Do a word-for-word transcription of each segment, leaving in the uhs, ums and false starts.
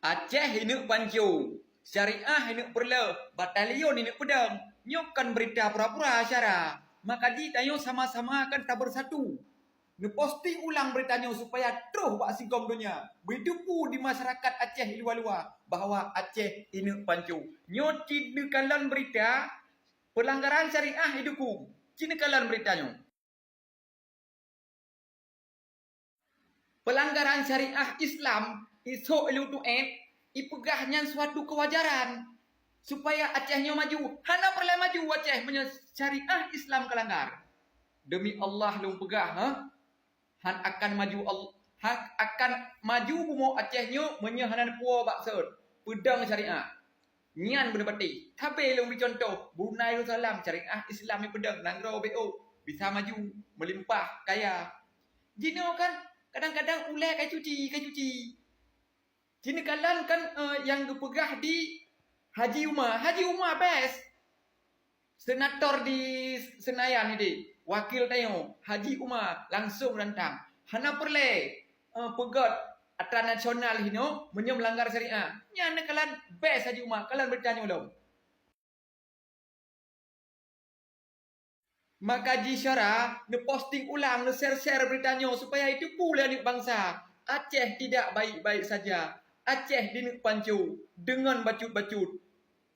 Aceh ineuk panco, syariah ineuk peureulée, batalion ineuk peudong. Nyoe kon beurita pura-pura syara. Maka di tanyoe sama-sama akan tabeusatu. Neuposting ulang beurita nyoe supaya troh bak sigom donya, beuteupeue di masyarakat Aceh i luwa-luwa bahwa Aceh ineuk panco. Nyoe cit neukalon beurita peulanggaran syariah idukung. Cit neukalon beurita nyoe. Peulanggaran syariah Islam isok i lutu ék ipeugah nyan suatu keuwajaran supaya Aceh nyoe maju. Hana peureulée maju Aceh meunyoe syariah Islam kalanggar. Demi Allah lôn peugah, ha? Han akan maju Al-, han akan maju bumoe Aceh nyoe meunyoe hana neupuwoe bak sot peudong syariah. Nyan beuneupatéh. Sabe lôn bri cuntoh, Brunei Darussalam, syariah Islam ipeudong, nanggroe beu bisa maju, meulimpah kaya. Jinoe kan kadang-kadang ulée ka cuci, ka cuci. Jinoe kalon kan, eh, nyang geupeugah di Haji Uma. Haji Uma best. Senator di Senayan ideh, wakil tanyoe, Haji Uma langsong rantang. Hana peureulée, eh, peugét atra nasional hinoe meunyoe meulanggar syariah. Nyan neukalon best Haji Uma, kalon beurita nyoe lom. Maka jisyara neuposting ulang, neushare-share beurita nyoe supaya jiteupeue lé aneuk bansa. Aceh tidak baik-baik saja. Aceh dineuk panco deungon bacut-bacut.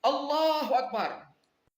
Allahu Akbar.